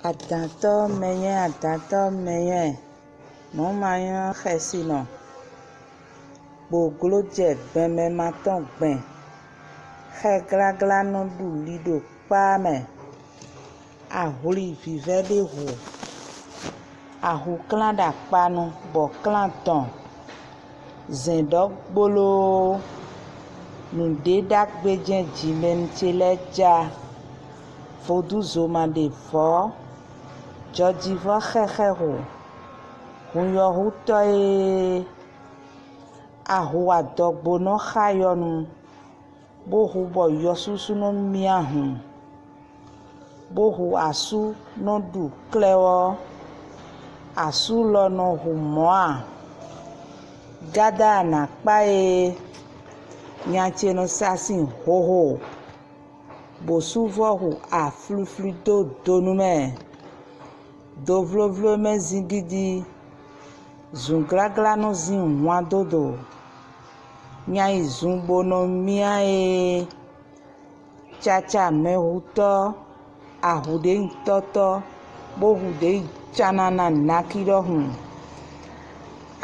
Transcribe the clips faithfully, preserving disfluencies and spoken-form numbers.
Adǎntɔ́ mɛ nyɛ, adǎntɔ́ mɛ nyɛ, nǔ ma nyɔ́ xɛsinɔ, gbǒgló jɛ gbɛmɛ ma tɔn gbɛn, xɛ gláglá nɔ ɖu li ɖo kpá mɛ, ahwli vǐvɛ́ ɖé hu, ahu klán ɖo akpanu bɔ klán dɔn, zɛ̌n ɖɔ gbolóó, nǔɖé ɖagbe jɛ́n jimɛnu ce lɛ́ɛ ja, vodúnzo ma ɖe vɔ̌, jɔjivɔ́ xɛxɛ hu, hunyɔhutɔ́ e, ahu adɔgbo nɔ xa yɔnu, bó hu bɔ yɔsúsú nɔ myá hǔn, bó hu asú nɔ ɖu klɛ́ ɔ́, asú lɔ nɔ hu mɔ̌ a? Gádá a nǎ kpá e, nya ce nɔ sa sin hoho, bó sú vɔ́ hu aflifli dó donu mɛ, dovlóvló mɛ zíngídi, zǔngláglá nɔ zín hwan dó do, nya yi zun bo nɔ myá e, caca mɛhutɔ́, ahu ɖě nyí tɔ́tɔ́, bó hu ɖě nyí canana naki ɖɔhun,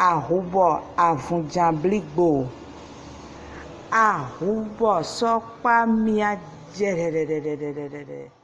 ahu bɔ avunjan blí gbo, ahu bɔ sɔ́ kpá myá jɛɖɛɖɛɖɛɖɛɖɛɖɛ.